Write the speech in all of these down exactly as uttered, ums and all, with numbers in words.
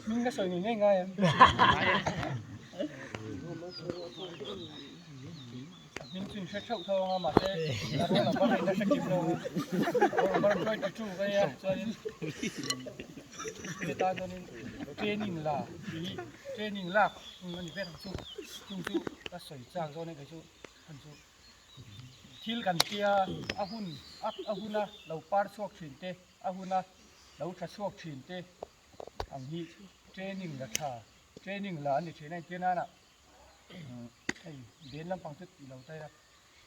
Min ka sawi ngei ngei ngai a. Min chu in hre theuh theuh ang a, mahse, a ruol a bar na hre kim lo. Bar twenty two ka nia, chuanin, heta chuanin training la, training lak, a ni ber chu, chung chu ka sawi chak zawng a ni kei chu, khan chu. Thil kan tia, a hun, a, a huna lo par chhuak ṭhin te, a huna lo ṭha chhuak ṭhin te, ang hi training la ṭha, training la a ni ṭhin a, entir nana, mm, hei, ben lampang chu ti lo ta ila,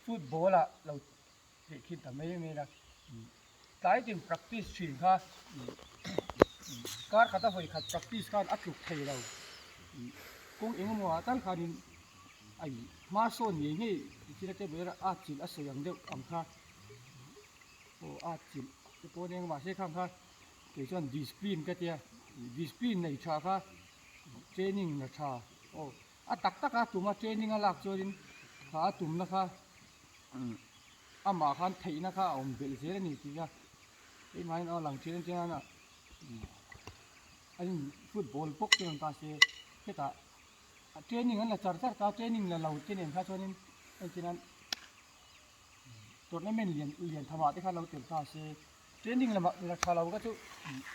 football-a lo hrehkhin ta mai mai la. Mm. Tlai tin practice ṭhin kha, mm, kar khata voi khat practice khan a tluk thei lo. Mm. Kawng engemaw a tal khanin, ai, hma sawn ngei ngei, ti chila te bera a chil a sawi ang deuh ang kha. Aw, a chil, te pawh eng mahse khang kha, kei chuan discipline ka tia, discipline nei ṭha kha, training la ṭha. Aw, a tak taka tuma training a lak chuanin, kha a tumna kha, mm, amah khan theihna kha a awm belh zel a ni tih kha. Keimahin a lang ṭhin ṭhin a, mm, an football bawk chuan ta se, kheta, a training an la char char ta, training la lo te nen kha chuanin, engtin an, tournament lian, lian thamah te kha lo tel ta se. Training la, la ṭha lo kha chu,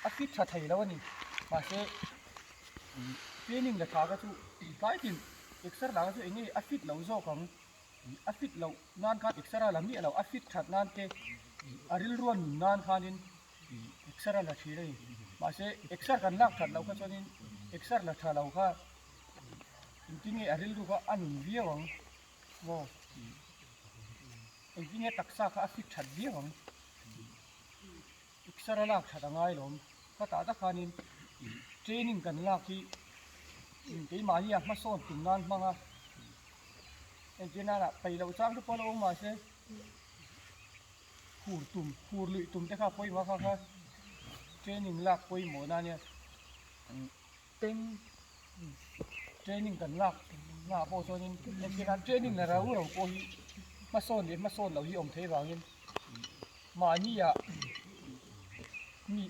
a fit ṭha thei lo a ni. Mahse, training la ṭha kha chu, tlai tin extra la kha chu eng nge a fit lo zawk ang. A fit lo nan khan extra la miah lo, a fit ṭhat nan te, a rilru a nun nan khanin extra la ṭhin a ni. Mahse, extra kan lak ṭhat lo kha chuanin extra la ṭha lo kha, engtin nge a rilru kha a nun viau ang. Maw. Engtin nge taksa kha a fit ṭhat viau ang. Extra lak ṭhat a ngai lawm. Kha tah tak khanin training kan lak hi, keimahni a hmasawn tum nan hmang a. Engtin nana pei lo chang te pawh lo awm mahse, hur tum, hur luih tum te kha pawimawh kha kha training lak pawimawhna a nia. Teng training kan lak, lak pawh chuanin, engtin an training la rau rau pawh hi hmasawn leh hmasawn lo hi awm thei vangin, mahni a mi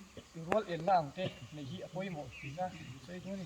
rual elna ang te neih hi a pawimawh tih kha sawi tur a ni.